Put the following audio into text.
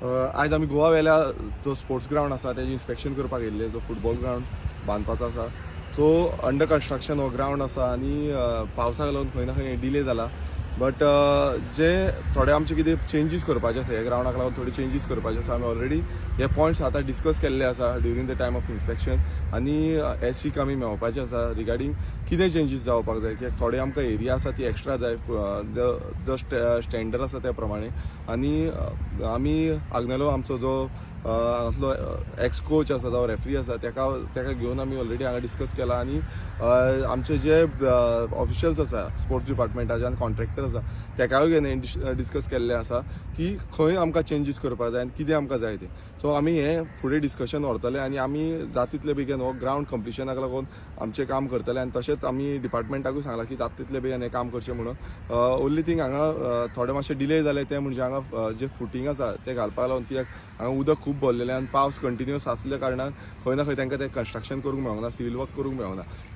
आयज आमी गोवा वेल्या जो स्पोर्ट्स ग्रावंड आसा तेजें इन्स्पेक्शन करपाक येयल्ले, जो फुटबॉल ग्रावंड बांदपाचो आसा. सो अंडर कन्स्ट्रक्शन हो ग्रावंड आसा आनी पावसाक लागून खंय ना खंय डिले जाला, बट जे थोडे आमचे कितें चेंजीस करपाचे आसा, ह्या ग्रावंडाक लागून थोडे चेंजीस करपाचे आसा. आमी ऑलरेडी हे पॉयंट्स आतां डिस्कस केल्ले आसा during the time of inspection आनी एसीक आमी मेळपाचे आसा रिगार्डींग कितें चेंजीस जावपाक जाय, कित्याक थोडे आमकां एरिया आसा ती एक्स्ट्रा जाय, जो स्टँडर्ड आसा त्या प्रमाणे. आनी आमी आग्नेलो आमचो जो हांगासलो एक्स कोच आसा जावं रेफ्री आसा, तेका घेवन आमी ऑलरेडी हांगा डिस्कस केला आनी आमचे जे ऑफिशियल्स आसा स्पोर्ट्स डिपार्टमेंटाचे आनी कॉन्ट्रॅक्टर आसा, तेकाय घेवन डिस्कस केल्लें आसा की खंय आमकां चेंजीस करपाक जाय आनी कितें आमकां जाय तें. सो आमी हें फुडें डिस्कशन व्हरतले आनी आमी जाता तितले बेगीन हो ग्रावंड कंप्लिशनाक लागून आमचें काम करतले आनी तशेंच आमी डिपार्टमेंटाकूय सांगलां की जाता तितले बेगीन हें काम करचें म्हणून. ओन्ली थिंग, हांगा थोडे मातशे डिले जाले ते म्हणजे हांगा जे फुटींग आसा ते घालपाक लागून, कित्याक हांगा उदक खूब भरलेलें आनी पावस कंटिन्युअस आसल्या कारणान खंय ना खंय तांकां तें कन्स्ट्रक्शन करूंक मेळना, सिवील वर्क करूंक मेळना.